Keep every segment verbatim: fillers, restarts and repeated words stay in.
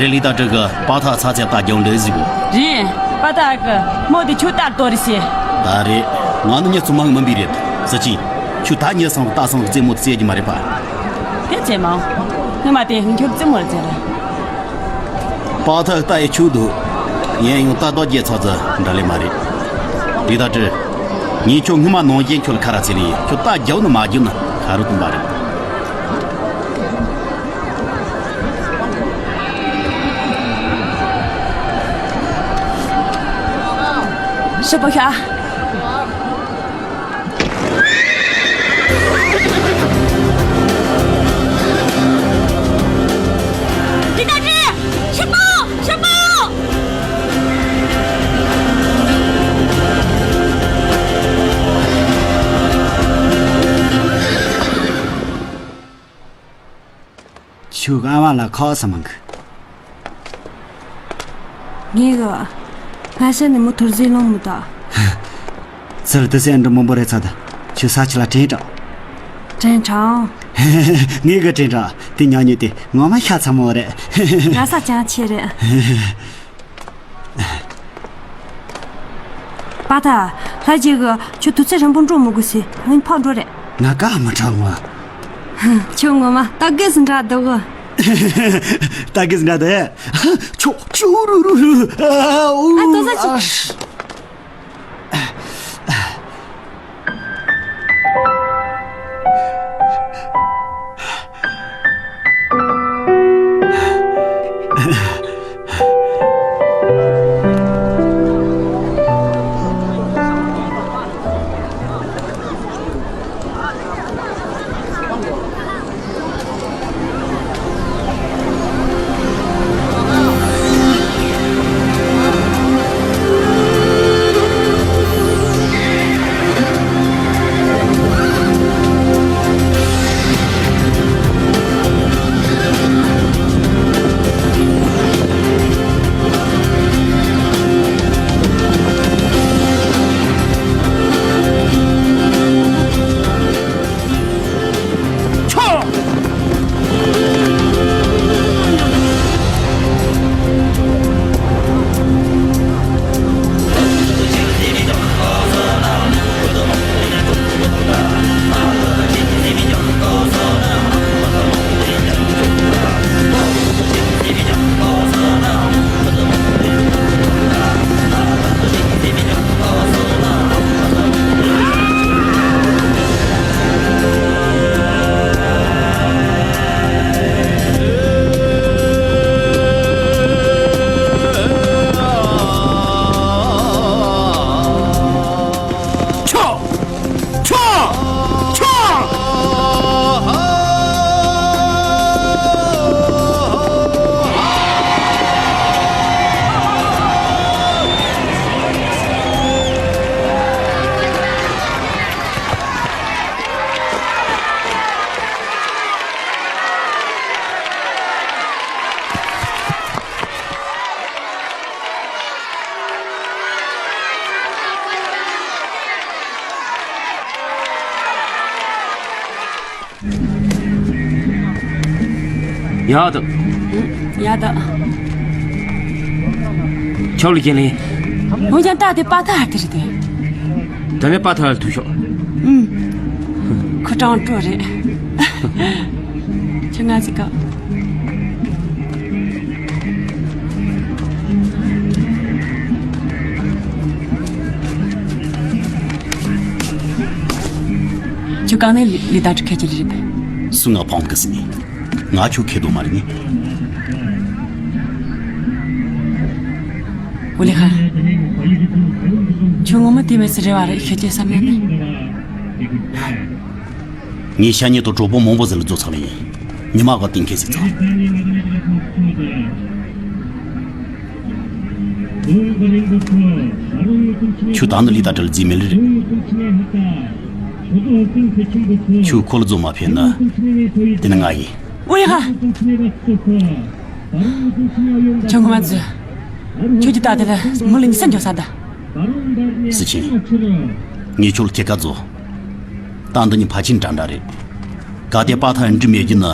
རེད། ལི་ཏ་ཀྲི་གི་པ་ཐག་ཚ་ཚད་ལྟ་རྒྱུ་འདྲ་ཟིག་གོ། རེད། པ་ཐག་གི་མོ་དེ་ཁྱོད་ལྟར་དོ་རེད་ཟེར། ད་རེད། ང་ནི་མྱི་ཚོ་མང་མིན་པའི་རེད། སི་ཅི། ཁྱོད་ད་ཉི་སང་ལྟ་སང་རྩེད་མོ་རྩེ་རྒྱུ་མ་རེད་པ། དེ་རྩེད་མོ། སྔོན་མ་དེ་ཧིན་ཁྱོད་རྩེད་མོ་རྩེ་རེད། པ་ཐག་ལྟ་ཡི་ཆུ་དུ། ཡིན་ཡང་ལྟ་རྟོག་རྒྱལ་ཚ་ཚ་འདྲ་ལེ་མ་རེད། ལི་ཏ་ཀྲི། ངས་ཁྱོད་སྔོན་མ་ནང་བཞིན་ཁྱོད་ལ་ཁ་ར་ཚེ་ལི་ཁྱོད་ལྟ་རྒྱུ་ནི་མ་རྒྱུ་ནི་ཁ་རུ་གཏོང་པ་རེད། ཧྲི་པོ་ཤ། ལི་ཏ་ཀྲི། ཧྲི་པོ། ཧྲི་པོ། ཁྱོད་ཨ་མ་ལ་ཁ་ས་མང་གི། ངས་གི། སྔ་ཕྱི་ནས་མོ་ཐུར་རྫས་ལོང་མི་ད། ཚུལ་དུ་སེ་འདྲ་མང་པོ་རེད་ཚ་ད། ཁྱོད་ས་ཆ་ལ་དྲན་དྲག་དྲན་དྲག་ངས་གི་དྲན་དྲག་དེ་ཉག་ཉོས་དེ་ངོ་མ་ཤ་ཚ་མོ་རེད། ང་ས་ཅང་ཆེ་རེད། པ་ཐག་ལྷ་རྗེ་གི་ཁྱོད་དུས་ཚོད་རིང་པོ་འགྲོ་མི་དགོས་ཟེར་ངས་ཕར་འགྲོ་རེད། ང་ཀ་མི་དྲག་ངོ་། ཁྱོད་ངོ་མ་ད་གེ་སི་འདྲ་འདུག་ད་གེ་སི་འདྲ་འདུག་ཁྱོད་ཁྱོད་རུ་རུ་རུ། ཨ་ཏོ་ས་ཆུ། ཡག་འདུག་ཡག་འདུག་ཁྱོད་ལ་རྒྱུན་ལས། འོན་ཀྱང་ད་དེ་པ་ཐག་ཧར་དེ་རེད་དེ། དེ་ནས་པ་ཐག་ལ་ཐུག་ཤོག་ཨུམ། ཁོ་དྲང་དྲོ་རེད། ཁྱོད་ང་ཟིག་ག་ཁྱོད་གང་ནས་ལི་ལི་ཏ་ཀྲི་ཁ་ཅིག་རེད་པས། སུ་ང་ཕོང་གི་སི་ནི། ང་ཁྱོད་ཁེ་དོ་མ་རེད་ནི། ཨོ་ལེ་ཧ། ཁྱོད་ངོ་མ་དེ་མེད་སི་རེ་བ་རེད་ཤེས་ཀྱི་བསམ་ཡོད་ནི། ངས་ཤ་ཉེ་དང་གྲོགས་པོ་མང་པོ་ཟིག་ལ་རྫོགས་ཚར་ལེ་ཡིན། ཉི་མ་ག་གཏན་འཁེལ་ཟིག་ཚར། ཁྱོད་ད་ནི་ལི་ཏ་ཀྲི་ལ་རྫིས་མེད་ལེ་རེད། ཁྱོད་ཁོ་ལ་རྫོགས་མ་ཕེབས་ན། དེ་ནི་ང་ཡིན། ཨོ་ཡ་ཧ། ཁྱོད་ངོ་མ་རྫི། ཁྱོད་ཀྱི་ད་དེ་ལ་མི་ལ་ཉི་ས་འཇོག་ས་ད། སི་ཆེན། ངས་ཁྱོད་ལ་ཁྱེད་ཀ་རྫོགས། ད་འདི་ཉིད་ཕལ་ཆེར་འདྲ་འདྲ་རེད། གལ་ཏེ་པ་ཐག་འགྲིམ་ཡོད་རྒྱུ་ན།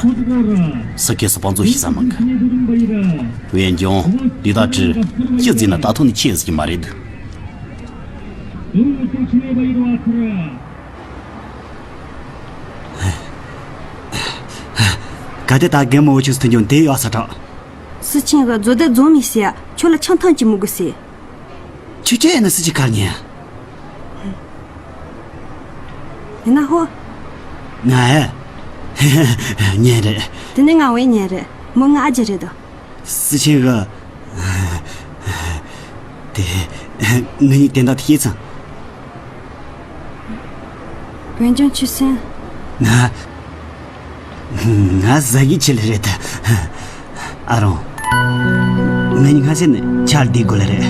སུ་ཁེ་སི་བང་མཛོད་ཤེས་ས་མང་གི། འོན་ཀྱང་འདི་ལྟར་བྲིས་ཅི་ཟིན་ན་ད་ཐོག་ནས་ཆེ་ཟིག་མ་རེད། གལ་ཏེ་ད་རྒན་མོ་འུ་ཆོས་མཐུན་ཀྱང་དེ་ཡོད་ས་དྲག། སི་ཆེན་གི་བཟོ་ལྟ་རྫོང་མི་ཟེར་ཡ་ཁྱོད་ལ་ཆང་ཐང་གཅིག་མི་དགོས་ཟེར། ཁྱོད་ཆོས་ཡིན་ན་སི་ཆེན་གར་ཉན། ཡིན་ན་ཧོ། ང་ཨེ། ཉན་རེད། དེ་ནས་ང་བས་ཉན་རེད། མོ་ང་ཨ་ཅེ་རེད་དོ། སི་ཆེན་གི། དེ། ངེད་གཉིས་དེ་འདྲ་ཤེས་ཚང་། འོན་ཀྱང་ཆུ་སྲིན། ང་། ང་ཟ་གི་ཆེ་ལེ་རེད། ཨ་རོང་། ངེད་གཉིས་སྔ་ཕྱི་ནས་ཆར་བསྡད་དགོས་ལེ་རེད།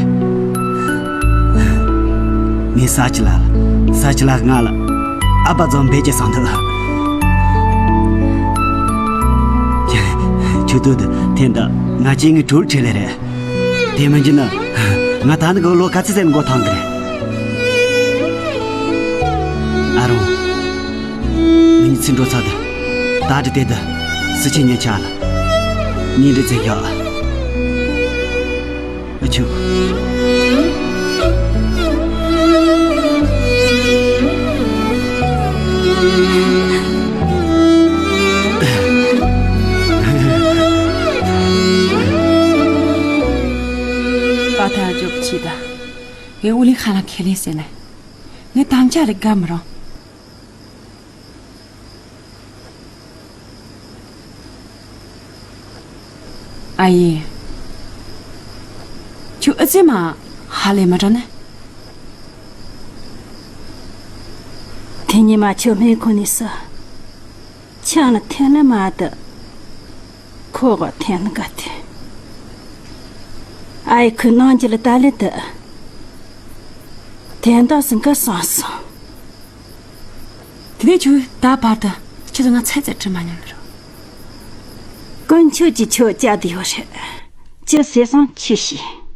ངས་ས་ཆི་ལ། ས་ཆི་ལ་ང་ལ། ཨ་ཕ་ཚོ་འབད་ཀྱི་སང་འདུག། ཆུ་དུས་དེ་ཐེངས་འདི་ང་ཅིག་ངའི་གྲོལ་ཆེ་ལེ་རེད། དེ་མིན་གྱི་ནི། ང་ད་ནི་གི་ལོ་ག་ཚོད་ཟེར་མགོ་ཐང་གི་རེད། ཨ་རོང་། ངེད་གཉིས་ཚིག་འགྲོ་ཚར་དུ། ད་དྲི་དེ་དུ། སི་ཆེན་ཉེ་ཆ་ལ། ཉིན་རེ་ཚེ་ཡག། ཨ་ཆུ། པ་ཐག་རྒྱོབ་ཆི་ད། ངས་ཨུ་ལི་ཁ་ལ་ཁས་ལེན་ཟེར་ནས། ངས་དམ་བཅའ་རེ་དགའ་མི་རུང་། ཨ་ཡེ། ཁྱོད་ཨི་ཙི་མ་ཧ་ལས་མ་དྲན་ནས། དེ་ཉི་མ་ཁྱོད་སྨན་ཁང་ནས་སུ། ཆང་ལ་འཐེན་ལ་མ་དུ། ཁོ་ག་འཐེན་ལ་ག་དེ། ཨ་ཡེ་ཁོའི་ནང་གི་ལ་ད་ལེ་དུ། དེ་འདྲ་སུ་འགའ་སང་སོང་། དེ་ནས་ཁྱོད་ད་བར་དུ་ཁྱོད་ང་ཚེ་ཚད་དྲི་མ་མྱོང་ནི་རོ། དཀོན་མཆོག་གིས་ཁྱོད་བསྐྱབས་བསྡད་ཡོད་རེད། ཅི་ཟེར་སང་ཁྱོད་ཤེས།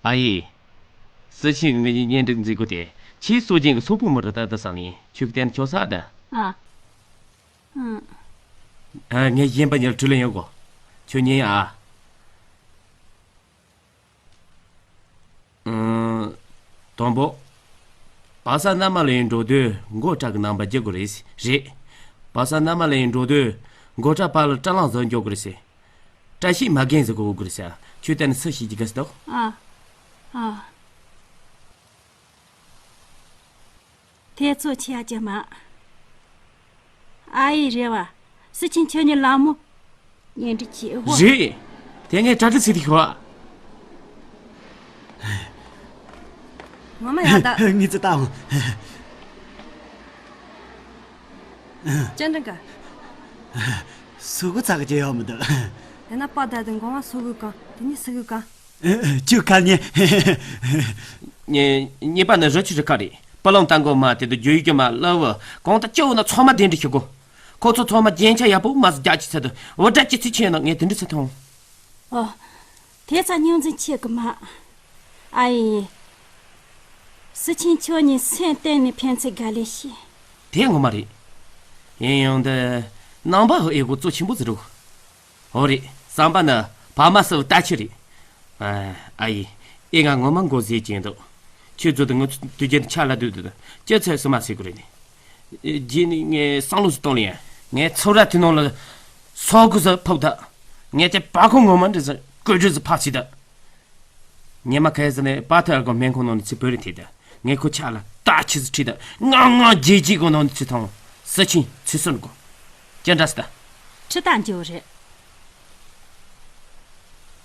ཨ་ཡེ། སི་ཆིན་གྱིས་ངེད་གཉིས་གཉེན་སྒྲིག་མཛད་དགོས་ཏེ། ཁྱེད་སྲོལ་རྒྱུན་གྱི་སོག་པོའི་མི་རིགས་ལྟར་དུ་བསམ་ནས་ཁྱོད་ཀྱི་དེ་ནི་ཁྱོད་ས་དང་། ཨ། ཨང་། ཨ། ངས་གཞན་པ་གཉིས་ལ་དྲིས་ལན་ཡོད་གོ། ཁྱོད་ཉན་ཨ། ཨང་། དང་པོ། བག་ས་སྣ་མ་ལ་ཡིན་འགྲོ་དུས་མགོ་སྐྲ་གི་རྣམ་པ་བརྗེ་དགོས་རེད། རེད། བག་ས་སྣ་མ་ལ་ཡིན་འགྲོ་དུས་མགོ་སྐྲ་པ་ལ་སྐྲ་ལངས་བཟོ་འཇོག་དགོས་རེད། བཀྲ་ཤིས་མ་རྒན་ཟེར་གོ་དགོས་རེད་ཟེར། ཁྱོད་ལྟ་ནི་སུ་ཞིག་གི་གི་སྟོ། ཨ། ཨ། དེ་ཚོ་ཆེ་ཡ་ཅི་མ། ཨ་ཡེ་རེད་བ། སི་ཆིན་ཁྱོད་ཉིད་ལ་མོ། གཉེན་སྒྲིག་བྱེད་དགོས། རེད། དེ་ངས་གྲ་སྒྲིག་བྱས་ཏེ་ཤོག་ངོ་མ་ཡག་ད། ངི་ཙི་ཏང་། ཅན་ཀྲང་ག་སུ་གུ་ཚ་གི་ཅི་ཡོད་མི་འདུག་དེ་ན་པ་ད་དེ་མགོ་མ་སུ་གུ་གང་དེ་ནི་སུ་གུ་གང་། ཅུ་ཁ་ཉེ། ཉེ་ཉེ་པ་ནི་རི་ཆུ་རི་ཁ་རེད། པ་ལོང་ཏང་གོ་མ་དེ་དུ་རྒྱུ་ཡུལ་གྱི་མ་ལ་བུ་གང་དུ་ཅི་འོ་ན་ཚང་མ་གདན་འདྲེན་ཞུ་གོ། ཁོ་ཚོ་ཚང་མ་རྒྱན་ཆ་ཡག་པོ་མ་ཟ་རྒྱ་ཆི་ཚད་དུ་འོ་འདྲ་ཅི་ཚི་ཆེ་ན་ངས་དེ་འདྲི་ཚི་ཐོང་། ཨོ། དེ་ཚ་རྙོག་འཛིང་ཆེ་གི་མ། ཨ་ཡེ། སི་ཆིན་ཁྱོད་ཉིད་སེམས་གཏིང་ནས་ཕན་ཚུན་དགའ་ལས་ཤེས། དེ་ངོ་མ་རེད། ཡིན་ཡང་འདི་ནང་པ་ཧུ་ཨེ་གོ་གཙོ་ཆེན་པོ་ཟེར་རོ། ཨོ་རེད། བསམ་པ་ནི་བག་མ་སུ་ལྟ་ཆི་རེད། ཨ་ཨ་ཡེ། ཨེ་ང་ངོ་མ་མགོ་ཟས་ཀྱིན་འདུག་ཁྱོད་ཚོ་དང་ང་ཚོ་དུས་རྒྱུན་ཆ་ལ་སྡོད་དུས་ཅི་ཚོད་སུ་མ་ཟེར་དགོས་རེད་ནི། རྗེས་ནི་ངས་བསམ་བློ་ཟིག་གཏོང་ལ་ཡ། ངས་ཚོ་ར་དེ་ནང་ལ་སོག་གུ་ཟིག་ཕོག་ད། ངས་ཀྱི་པ་ཁོ་ངོ་མ་འདྲི་ཟིག་བཀོད་སྒྲིག་ཟིག་ཕབ་ཟིག་ད། ཉི་མ་ཁ་ཟིག་ནས་པ་ཐར་གོ་སྨན་ཁང་ནང་ནས་ཚེ་བོད་རིགས་ཐེ་ད། ངས་ཁོ་ཆ་ལ་ལྟ་ཆི་ཟིག་ཁྲིད་ད། ངང་ངང་རྗེས་རྗེས་གོ་ནང་ནས་ཚེ་ཐང་། སི་ཆིན་ཚེ་སོན་གོ། ཅི་འདྲ་སི་ད། ཁྲི་ད་འཇུ་རེད།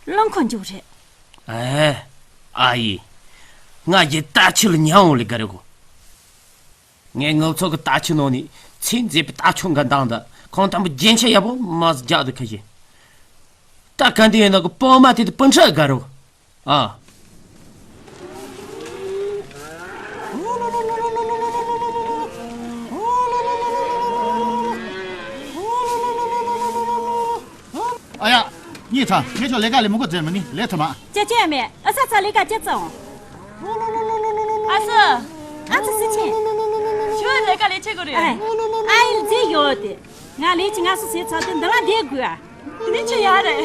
རླངས་འཁོར་འཇུ་རེད། ཨེ། ཨ་ཡེ། ང་རྒྱལ་ལྟ་ཆི་ལ་ཉལ་འོང་ལེ་ག་རེ་གོ། ངས་ངུ་ཚོགས་ཀྱི་ལྟ་ཆུ་ནང་ནས་ཚེ་མཛེས་པའི་ལྟ་ཆུ་འགའ་འདང་ད་ཁོང་དང་པོ་རྒྱན་ཆ་ཡག་པོ་མ་ཟིག་རྒྱག་དུ་ཁ་ཤས། ད་ག་འདི་ཡིན་ན་གི་པོ་མ་དེ་དུ་སྤུན་ཁྲ་དགའ་རོ། ཨ། ཨ་ཡ། གཉིས་ཚང་ངས་ཁྱོད་ལས་ཀ་ལས་མི་གོ་ཟེར་མི་ནི་ལས་ཐུབ་མ། ཅེ་ཅེ་མེ། ཨ་ས་ཚ་ལས་ཀ་ཅི་བཙོང་། ཨ་སི། ཨ་ཙི་སི་ཆེ། ཁྱོད་ལས་ཀ་ལས་ཆེ་གོ་རེད། ཨ་ཨ་ཡིན་ཟེ་ཡོད་དེ། ང་ལས་ཀྱི་ང་སུ་ཟེ་ཚ་དེ་འདི་ལ་བསྡད་དགོས་ཨ། དེ་ནི་ཆེ་ཡ་རེད།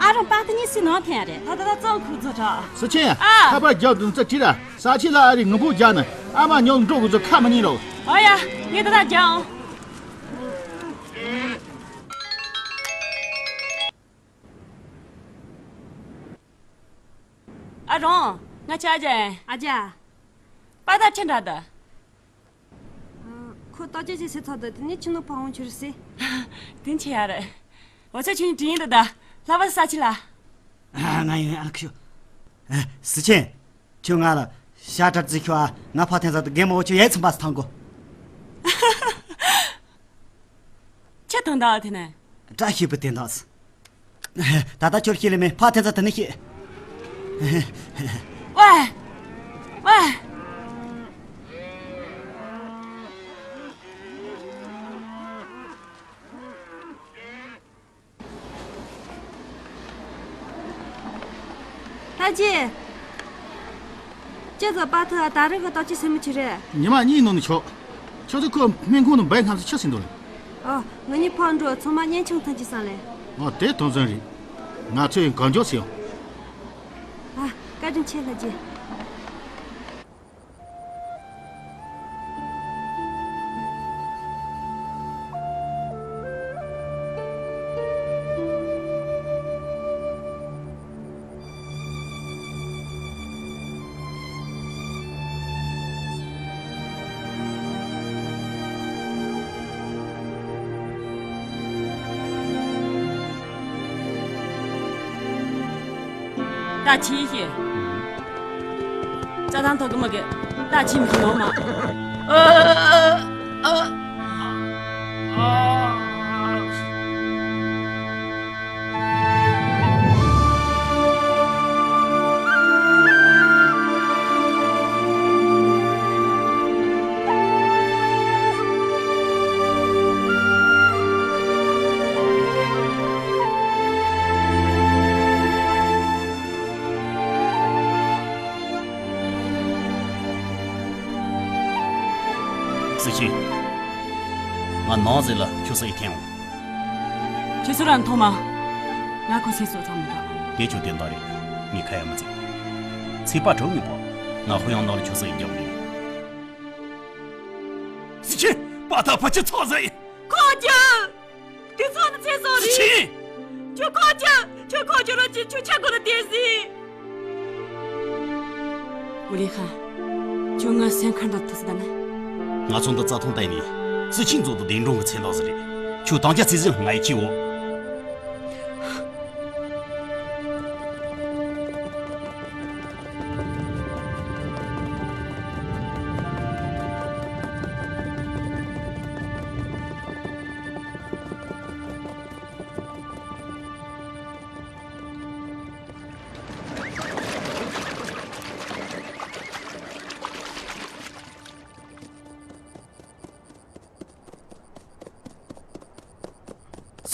ཨ་རང་པ་དེ་གཉིས་སུ་ནང་ཐེན་རེད། ད་ད་ད་ཙང་ཁུ་ཚོ་ད། སི་ཆེ། ཨ། ཁ་པར་རྒྱག་དུ་ཚ་ཁྲི་ལ་ས་ཆི་ལ་ཨ་རི་ངུ་བུ་རྒྱག་ན་ཨ་མ་ཉོག་འགྲོ་གི་ཚོ་ཁ་མ་ཉིན་རོ། ཨ་ཡ། ངས་ད་ད་རྒྱག་ཨང་། ཨ་རོང་། ང་ཆ་ཨ་ཅག་ཡིན། ཨ་ཅག་པ་ད་ཁྱེད་འདྲ་ད། ཁོ་ཏོག་ཅེ་ཅེ་སེ་ཚོགས་དུ་དེ་ནས་ཁྱི་ནོར་ཕ་འོང་ཆུར་སེ། དེ་ཆེ་ཡ་རེད། འོ་ཚོད་ཁྱི་ནི་དྲིན་ཡིན་འདུག་ད། ལྷ་བ་ས་ཆི་ལ། ང་ཡོང་ཨ་ཁྱོ། སི་ཆེན། ཁྱོད་ང་ལ་ཤ་ཁྲག་རྩི་ཁྱོ་ཨ་ང་ཕ་ཐན་ས་དུ་རྒན་མོ་ཁྱོད་ཡས་ཚིམ་པ་སི་ཐང་གོ། ཁྱི་དང་ད་དེ་ནས། བཀྲ་ཤིས་པའི་དེ་འདག་སི། ད་ལྟ་ཁྱོད་ཤེས་ལེ་མེད་ཕ་དེ་ཚ་དེ་ནི་ཤེས། ཝེ། ཝེ། ད་ཅི། ཅི་ཟ་པ་ཐུ་ད་རེས་གི་ཏོག་ཅི་སེ་མི་ཆི་རེད། ཉི་མ་གཉིས་ནང་ནས་ཆོག་ཁྱོད་ཚོ་ཁོ་སྨན་ཁང་དུ་འབའ་ལྷམ་ཟིག་ཆི་ཟིན་འདུག་ལེ། ཨོ། ང་གཉིས་ཕར་འགྲོ་ཚང་མ་གཉེན་ཆུང་ཐོན་གྱི་སང་ལེ། ཨོ་དེ་དོན་ཚན་རེད། ང་ཚོས་གང་མགྱོགས་སེ་ཡོང་། ཨ། བཀའ་དྲིན་ཆེ་ལྷ་རྗེ། ད་ཕྱིན་ཤེས། རྩྭ་ཐང་ཐོག་གི་མི་གི་ད་ཕྱིན་མི་ཤེས་ནོ་མ། ཨ། ཨ། ཨ། ང་ནང་ཟེར་ལ་ཁྱོད་སུ་ཡི་འཐེན་འོང་། ཁྱེད་ཚོ་རང་མཐོང་མ། ང་ཁོ་སེ་སོ་ཚང་མི་འདྲ། དེ་ཁྱོད་དེ་འདྲ་རེད། ངས་ཁ་ཡ་མི་བརྩི། ཚེ་པ་གྲོགས་ངས་པོ། ང་ཧུ་ཡང་ནང་ལ་ཁྱོད་སུ་ཡི་རྒྱག་མི་ཡིན། སི་ཆི། པ་ཐག་པ་ཆི་ཚོགས་ཟེར། ཁོ་རྒྱུ། དེ་ཚོ་ནི་ཚེ་སྲོག་རེད། སི་ཆི། ཁྱོད་ཁོ་རྒྱུ། ཁྱོད་ཁོ་རྒྱུ་ར་ཅི་ཁྱོད་ཆ་གོ་ལ་དེ་ཟིན། ཨུ་ལི་ཧ། ཁྱོད་ང་སེམས་ཁར་འདོད་ཐུབ་ཟེར་ན། ང་ཚོ་འདི་རྩྭ་ཐང་བལྟས་ནས་སི་ཆིང་མཛོ་དུ་བདེ་འགྲོ་གི་མཚན་རྟགས་ཟིག་རེད། ཁྱོད་དང་རྒྱ་ཚིག་ཟིག་ང་ཡི་ཁྱི་འོ།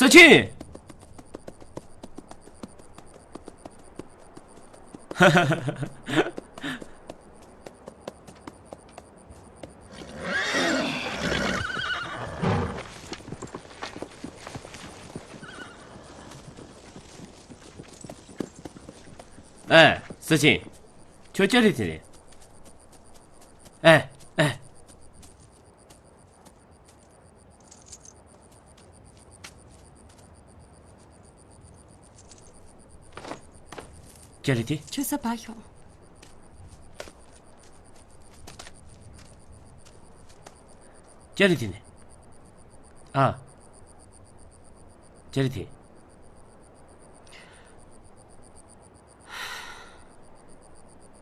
སུ་ཆེ། ཨེ། སུ་ཆེ། ཁྱོད་ཅི་རེད་དེ་རེད། ཨེ། ཨེ། ཅི་རེད་དེ། ཁྱོད་ས་བ་ཤོག་ཅི་རེད་དེ་ནི། ཨ། ཅི་རེད་དེ།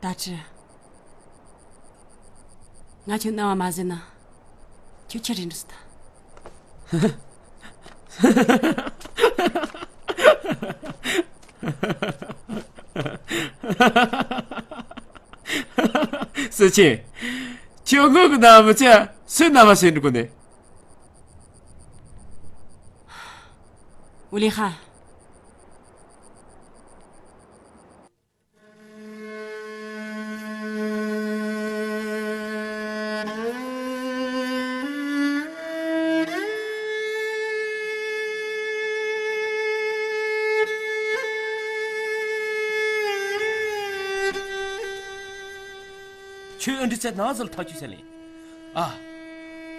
ད་ཅི། ང་ཁྱོད་རྣ་བ་མ་ཟིན་ན། ཁྱོད་ཁྱི་རེད་འགྲོ་སྲིད་ད། སུ་ཆེ། ཁྱོད་ངོ་གི་ན་མི་ཆེ་སུ་ན་མ་ཟིན་འགྲོ་གི་ནི། ཨུ་ལི་ཧ། ཁྱོད་ཨ་འདྲི་ཚད་ནང་ཟིལ་ཐག་ཆོད་ཚད་ལེན། ཨ།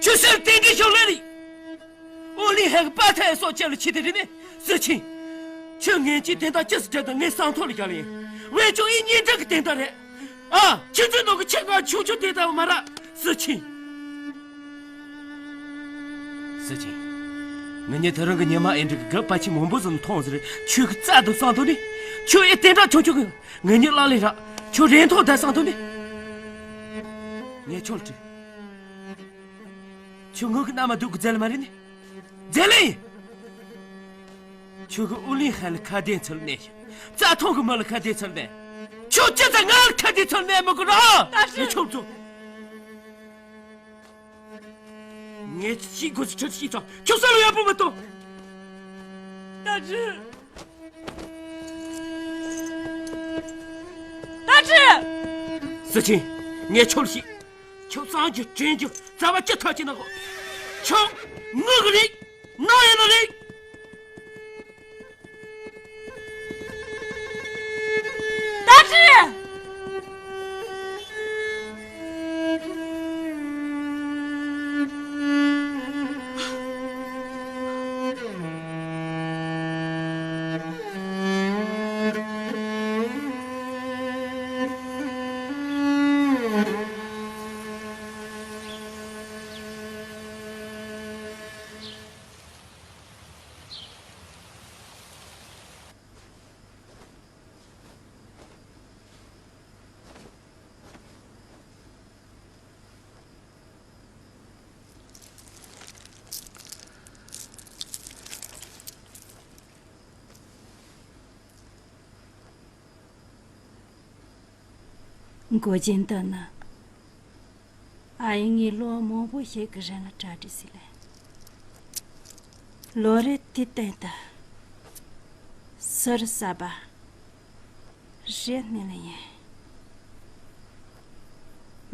ཁྱོད་སེམས་ཏན་ཏན་ཤོག་ལེ་རེད། ཨོ་ལི་ཧེག་པ་ཐའི་སོགས་ཅེ་ལ་ཆི་དེ་རི་ནི་སི་ཆིང་། ཁྱོད་ངན་གྱི་དེ་དག་ཅི་སི་དྲན་དང་ངའི་སང་ཐོག་ལ་རྒྱག་ལེ། ཝེ་ཅུང་ཨི་གཉིས་འདྲ་གི་དེ་དག་རེད། ཨ། ཁྱི་ཚོའི་ནང་གི་ཁྱི་ང་ཆུང་ཆུང་དེ་དག་མ་ར་སི་ཆིང་། སི་ཆིང་། ང་ཉིད་དེ་རིང་གི་ཉི་མ་ཨེ་འདྲ་གི་གབ་པ་ཆི་མང་པོ་ཟིན་མཐོང་ཟེར་ཁྱོད་ཀྱི་རྩ་དུ་སང་ཐོག་ནི། ཁྱོད་ཨེ་དེ་འདྲ་ཆུང་ཆུང་གི་ང་ཉིད་ལག་ལེ་ར་ཁྱོད་རེན་ཐོག་ད་སང་ཐོག་ནི། ངས་ཁྱོད་ལ་དྲིས། ཁྱོད་ངུ་གི་མནའ་མ་སྡུག་གི་རྫལ་མ་རེད་ནི། རྫལ་ལེ། ཁྱོད་གི་ཨུ་ལིན་ཧན་ལ་ཁ་གདན་ཚུལ་གནས་ཤིང་། རྩྭ་ཐང་གི་མི་ལ་ཁ་གདན་ཚུལ་གནས། ཁྱོད་ཅི་ཙམ་ང་ལ་ཁ་གདན་ཚུལ་གནས་མི་དགོས་ར། ད་ཤི། ངས་ཁྱོད་ཚོ། ངས་ཅི་དགོས་ཅི་ཁྲིད་ཅི་ཙམ་ཁྱོད་ས་ལ་ཡག་པོ་མི་གཏོང་། ད་ཅི། ད་ཅི། སི་ཆིང་། ངས་ཁྱོད་ལ་ཤིག་ཁྱོད་གསང་རྒྱུ་དྲན་རྒྱུ་རྩ་བ་ཅི་ཐག་ཅི་ན་གོ། ཁྱོད་ངུ་གི་རེད། ནོར་ཡོད་ནི་རེད། ད་ཅི། མགོ་རྒྱན་དུ་ནི། ཨ་ཡེ་ངས་ལོ་མང་པོ་ཞིག་གི་རིང་ལ་གྲ་སྒྲིག་བྱས་ལེ། ལོ་རེ་དུས་སྟོན་དུ་ཟུར་ཟ་བ་རེ་སྣེ་ལེ་ཡིན།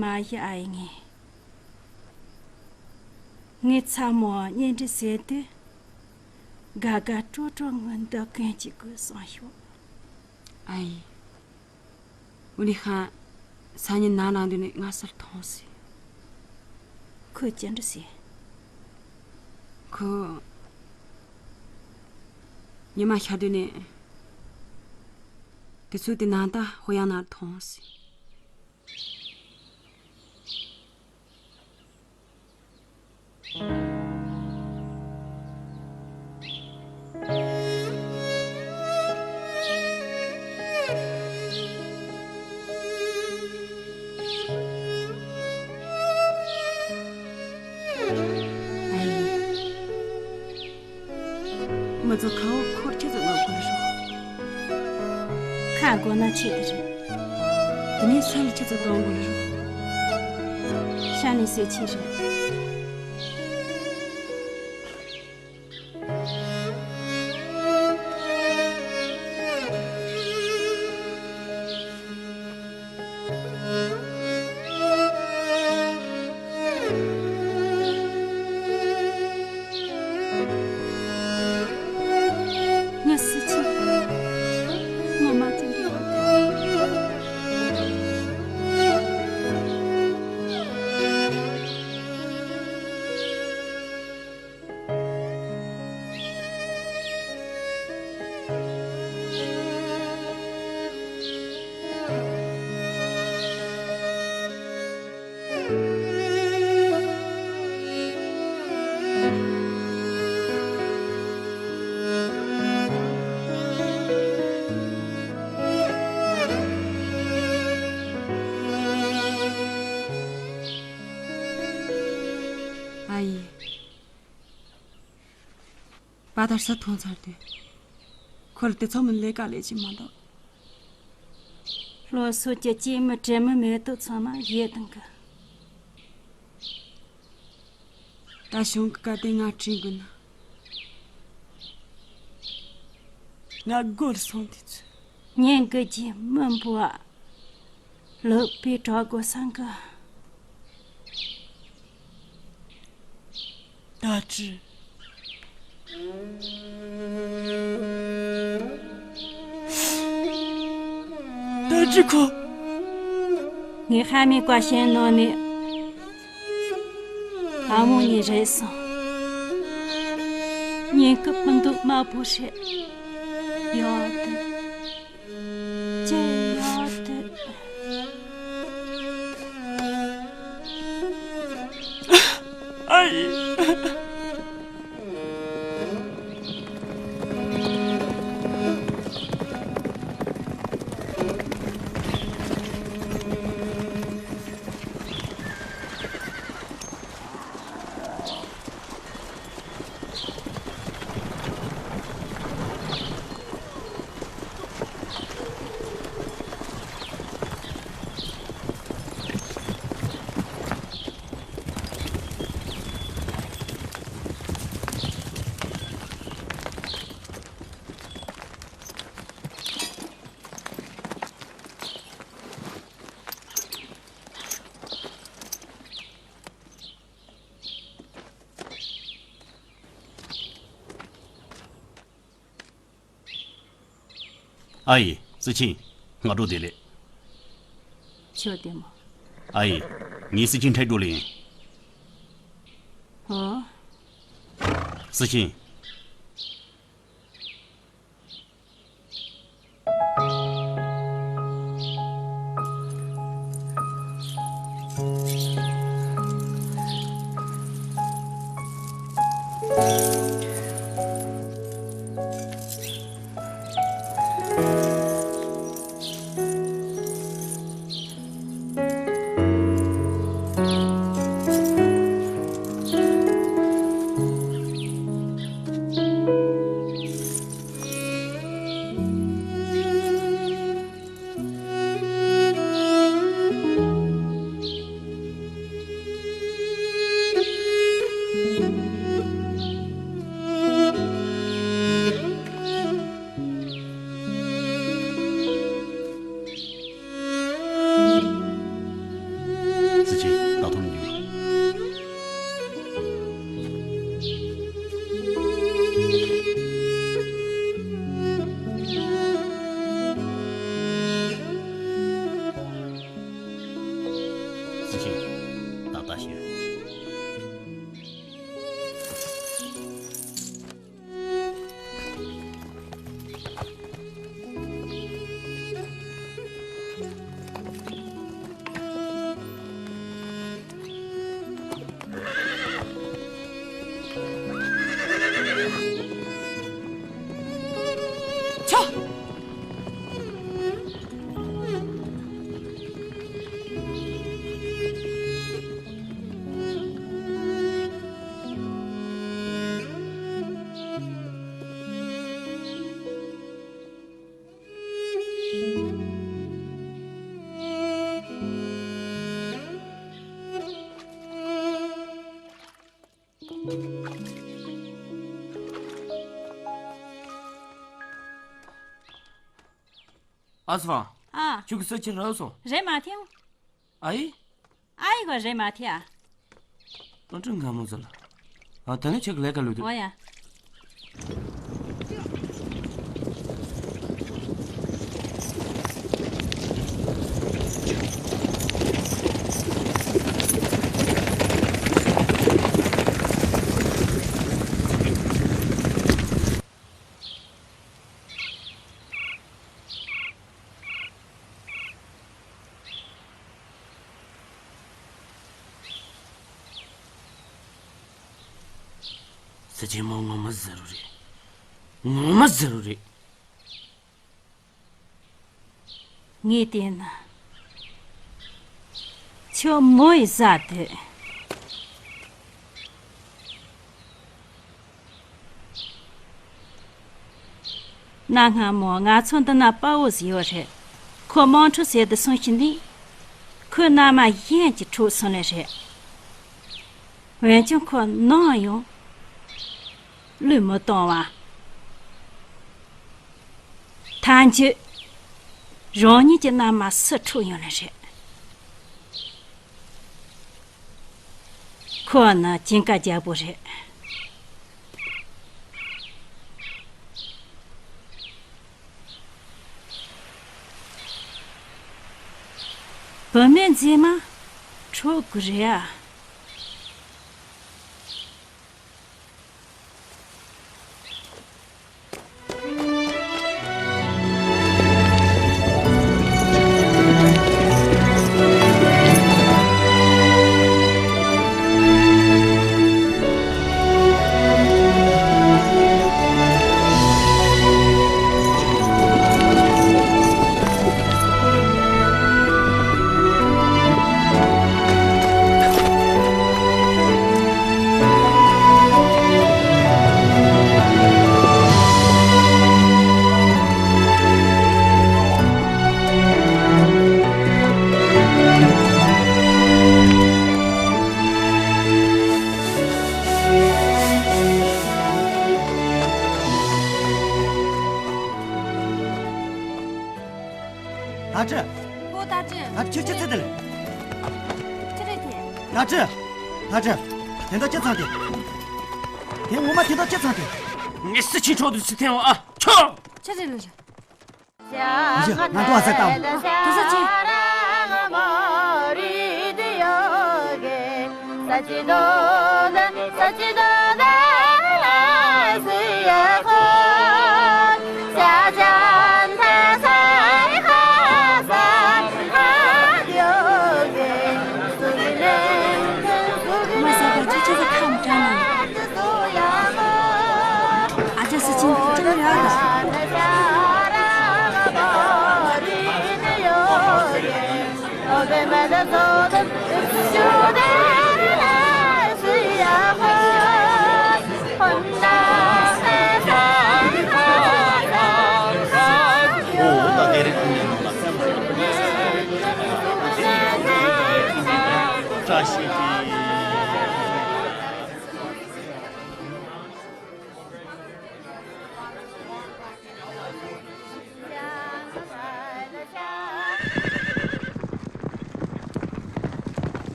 མ་གཞི་ཨ་ཡེ་ངས་ ངས་ཚ་མོ་གཉེན་སྒྲིག་ཟེར་དུས། དགའ་དགའ་སྤྲོ་སྤྲོ་ངང་འདི་གོན་གྱི་དགོས་བསམ་ཤོག་ཨ་ཡེ། འུ་ལི་ཧ། སང་ཉིན་ནང་ལངས་དུས་ནས་ང་སར་མཐོང་སྲིད། ཁོས་ཅི་འདྲ་ཟེར། ཁོ། ཉི་མ་ཤར་དུས་ནས། དུས་ཚོད་དེ་ནང་ད་ཧོ་ཡང་ནར་མཐོང་སྲིད། མི་ཚོ་ཁ་བོ་འཁོར་ཁྱེད་ཚོ་ལབ་དགོས་རེད། ཁ་དགོས་ན་ཆེད་དུ་རེད། དེ་ནས་ས་ལ་ཁྱེད་ཚོ་གཏོང་དགོས་རེད། ཤ་ནི་ཟས་ཆེད་རེད། ངའི་སྲིད་ཇུས་ངོ་མ་དེ་འདྲ་ཡོད་དེ། ཨ་ཡེ། པ་དར་ས་ཐོན་ཚར་དུས། ཁོར་དེ་ཚོ་མི་ལས་ཀ་ལས་ཀྱི་མ་འདུག་སློབ་གསོ་གྱི་སྐྱེས་མི་དྲན་མི་མེད་དུ་ཚང་མ་ཡེ་དང་གི། ད་གཞུང་གི་བཀའ་དེ་ང་དྲན་དགོས་ན། ང་སྒོར་སོང་དུས་ཚོད། ཉན་དགོས་ཀྱི་མི་འབོ་བ། ལག་པས་གྲོགས་དགོས་སང་གི། ད་ཅི། ད་ཅི་ཁོ། ངས་ཧ་མའི་བཀའ་བཤད་ནང་ནས། ཨ་མོ་ཉིད་རེད་སོང་། ཉིན་སྐབས་མི་འདུག་དམར་པོ་ཧྲེ། ཡོད་དེ། ཅི་ཡོད་དེ། ཨ་ཡེ། ཨ་ཡེ། སྲིད་ཆེན། སྔ་དྲོ་བདེ་ལེགས། ཁྱོད་བདེ་མོ། ཨ་ཡེ། ངས་སྲིད་ཆེན་འཕྲད་འགྲོ་ལེ་ཡིན། ཨོ། སྲིད་ཆེན། ཨ་སི་ཧྥང་། ཨ། ཁྱོད་ཀྱི་ས་ཆ་རག་སོང་། རེད་མ་ཐེའོ། ཨ་ཡི། ཨ་ཡི་གོ་རེད་མ་ཐེ་ཨ། ཨ་ཀྲི་ངམ་མོ་ཟེར་ལ། ཨ་ད་ནི་ཁྱེད་ཀྱི་ལས་ཀ་ལོས་དུས། འོ་ཡ། ས་ཆེན་མོ་ངོ་མ་ཟེར་རོ་རེད། ངོ་མ་ཟེར་རོ་རེད། ངས་བལྟས་ན། ཁྱོད་མོ་ཡི་བཟའ་དུས། གནའ་སྔ་མོ་ང་ཚོ་འདི་ན་དཔའ་བོ་ཟིག་ཡོད་རེད། ཁོ་དམངས་ཁྲོད་ཟེར་དུ་སོང་ཞིག་ནས། ཁོའི་མནའ་མ་གཞན་གྱིས་འཕྲོག་སོང་ནི་རེད། འོན་ཀྱང་ཁོ་ནམ་ཡང་བློས་མི་གཏོང་བ། ཐམས་ཅད་རང་ཉིད་ཀྱི་མནའ་མ་སུ་འཕྲོག་ཡོང་ནི་རེད། ཁོ་ནི་གྱེན་ཀ་རྒྱལ་པོ་རེད། བུད་མེད་མཛེས་མ་འཕྲོག་དགོས་རེད་ཨ། ད་ཅི། ཨོ་ད་ཅི། ད་ཅི་ཅི་ཚེ་དེ་ལ། ཅི་རེད་དེ། ད་ཅི། ད་ཅི། དེ་འདྲ་ཅི་ཚང་དེ། དེ་ངོ་མ་དེ་འདྲ་ཅི་ཚང་དེ། ངས་སུ་ཆེ་ཁྲོ་དུ་སི་ཐེན་བ་ཨ་ཁྱོ། ཅི་རེད་ལ་རེད། ཡ་ང་འགྲོ་བ་ཟེར་དང་། དུ་ས་ཅི། མ་ཟ་བར་ཅི་ཅི་ཟ་ཁམ་དྲ་ན། ཨ་ཅག་སི་ཅིན་ཅང་ར་ད།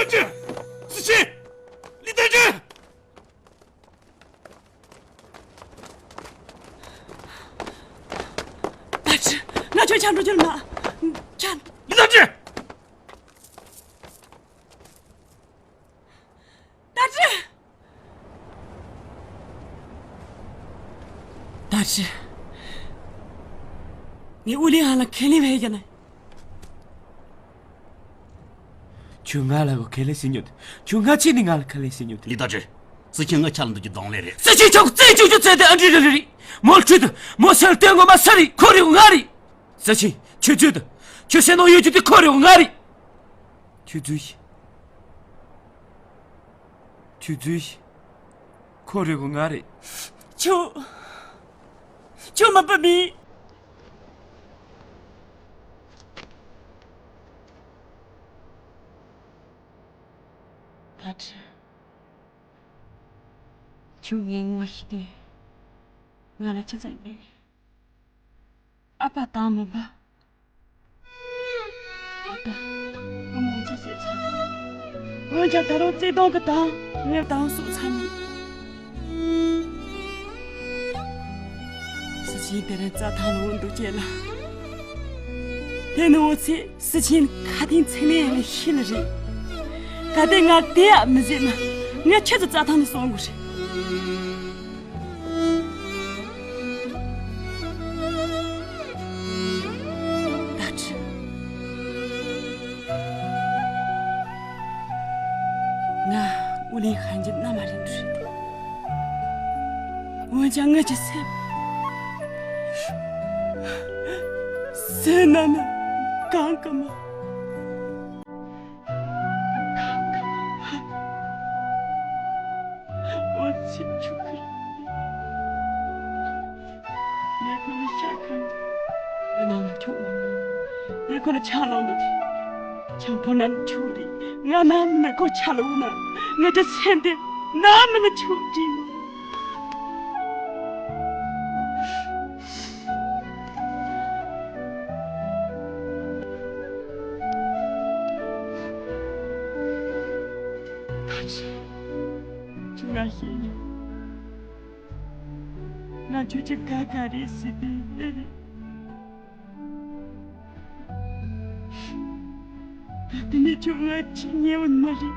ཏཱ་ཅི། སི་ཆིན། ལི་ཏཱ་ཅི། ཏཱ་ཅི། ང་ཁྱོད་ཆགས་འགྲོ་རྒྱུ་མ། ཁྱོད། ལི་ཏཱ་ཅི། ཏཱ་ཅི། ཏཱ་ཅི། ངས་ཨུ་ལི་ཧན་ལ་ཁས་ལེན་བྱས་ཡིན་ན། ཁྱོད་ང་ལ་གོ་ཁས་ལེན་བྱེད་མྱོང་དུས། ཁྱོད་ང་ཆེ་ནས་ང་ལ་ཁས་ལེན་བྱེད་མྱོང་དུས། ལི་ཏཱ་ཅི། སི་ཆིན་ང་ཆ་ལ་འདུག་རྒྱུ་གདོང་ལེན་རེད། སི་ཆིན་ཆོག་རྩེ་བཅུག་རྒྱུ་རྩེ་དེ་ཨ་འདྲི་རེ་རེ་རེད། མོ་ཁྲིད་དུ་མོ་སེལ་སྟོན་ངོ་མ་ས་རེད། ཁོ་རེ་ང་རེད། སི་ཆིན་ཁྱོད་བརྗོད་དུ། ཁྱོད་སེམས་ནང་ཡོད་རྒྱུ་དེ་ཁོ་རེ་ང་རེད། ཁྱོད་བརྗོད་ཤིག་ཁྱོད་བརྗོད་ཤིག་ཁོ་རེ་གོ་ང་རེད། ཁྱོད། ཁྱོད་མ་པ་མིན། ད་ཁྱོད་ངའི་ངོ་ཤེས་ཏེ། ང་ལ་ཅི་ཙམ་མེད། ཨ་ཕ་དང་མུན་པ། ཨ་ཕ། ང་མང་ཆེ་ཤེས་ཚར། འོན་ཀྱང་ད་རུང་བརྩེ་དུང་གི་དང་ངས་དང་སུག་ཚར་མེད། སི་ཆིན་དེ་རིང་རྩྭ་ཐང་ལ་འོང་འདུག་ཅེས་ལ། དེ་ནི་འོ་ཚེ་སི་ཆིན་ཁ་ཐེངས་ཚེ་ནས་ཡང་ཤི་ལ་རེད། གལ་ཏེ་ང་དེ་ཡང་མི་བཟོད་ན། ང་ཁྱེད་ཚོ་རྩྭ་ཐང་ནས་སོང་དགོས་རེད། ད་ཁྲི། ང་ཨུ་ལི་ཧན་གྱི་མནའ་མ་རེད་འགྲོ་རེད། འོན་ཀྱང་ངེད་ཀྱི་སེམས། སེམས་ནང་ན་གང་གི་མ། འོ་ཚིག་ཆུ་ཁུར། ངས་ཁོ་ལ་ཤ་ཁང་། ང་ནང་ལ་ཁྱོད་འོང་། ངས་ཁོ་ལ་ཆང་ལོངས་ནས། ཆང་ཕོ་ན་ཆུ་རེད། ང་ནང་མི་ཁོ་ཆ་ལ་འོང་ན། ངས་དེ་སེམས་དེ་ནང་མི་ཆུ་དྲིན། ཁྱོད་ང་ཤེས་ཡོད། ང་ཁྱོད་ཀྱི་དགའ་དགའ་རེད་ཟེར་དེ་ཨེ་རེད། ད་དེ་ནས་ཁྱོད་ང་ཅི་ཉེ་བ་མ་རེད།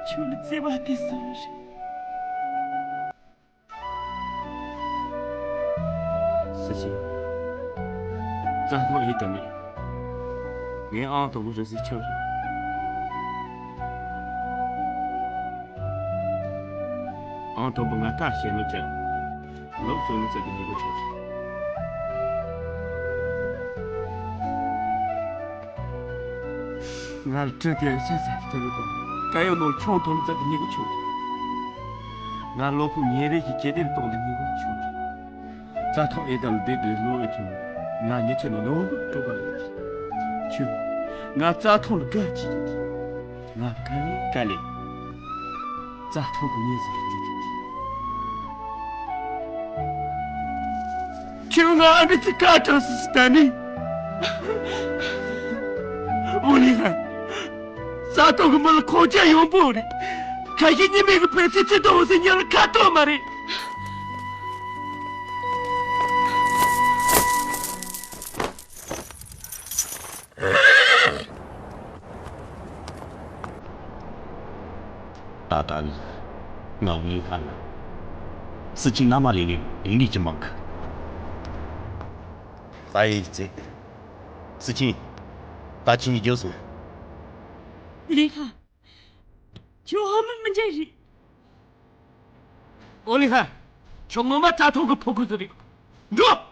ཁྱོད་ལ་བརྩེ་བ་དེ་བཟང་རེད། སི་ཆིན། རྩྭ་ཐང་ཡིན་དང་མིན། ངའི་ཨང་དང་པོ་རེད་ཟེར་ཁྱོད་རེད། ཨང་དང་པོ་ང་ལྟ་ཞེས་ནོ་ཅན། ལོ་བཟོ་ནི་ཙམ་གྱི་ཉེ་པོ་ཆོག་རེད། ང་ལ་སྤྲིན་གྱི་ཤ་ཟ་སྟེར་བ་དང་། སྐར་ཡོལ་ནང་ཆང་འཐུང་ཙམ་གྱི་ཉེ་པོ་ཆོག་རེད། ང་གློ་ཕུག་ཉིན་རེ་བཞིན་ཇེ་བདེར་གཏོང་དུ་ཉེ་པོ་ཆོག་རེད། རྩྭ་ཐང་ཨེ་དམ་ལྡེབ་སྦྲེལ་ལོ་ཨེ་ཐུང་། ང་ཉི་ཚེ་ནང་ནོར་བུ་སྤྲོད་པ་ཡིན། ཁྱོད། ང་རྩྭ་ཐང་ལ་དགའ་ཅི། ང་དཀའ་ལས་དཀའ་ལས། རྩྭ་ཐང་གི་མྱི་ཟིག་རེད། ཁྱོད་ང་ཨ་འདྲ་ཅིག་དཀའ་དྲགས་སུ་ཞིག་ད་ནི། འོ་ལི་ཧན། རྩྭ་ཐང་གི་མི་ལ་ཁོང་ཅག་ཡོང་པོ་རེད། ཁ་ཞིག་ཉི་མའི་གི་ཕན་ཚུན་ཅི་ལྟ་བུ་ཟིག་ཉག་ལ་ཁ་ཐོག་མ་རེད། ད་ལྟ་ནི་ང་ངའི་ཁ་ན་སི་ཆིན་མནའ་མ་རེ་ནས་ལིང་ལི་ཅི་མང་གི། ད་ཡིན་ཙེ། སི་ཆིན། ད་ཆིན་རྒྱུ་སོང་། ལི་ཧ། ཁྱོད་ཧ་མི་མི་འཇལ་རེད། ཨོ་ལི་ཧ། ཁྱོད་ངོ་མ་རྩྭ་ཐང་གི་ཕོ་རྒོད་ཟིག་རེད། འགྲོ།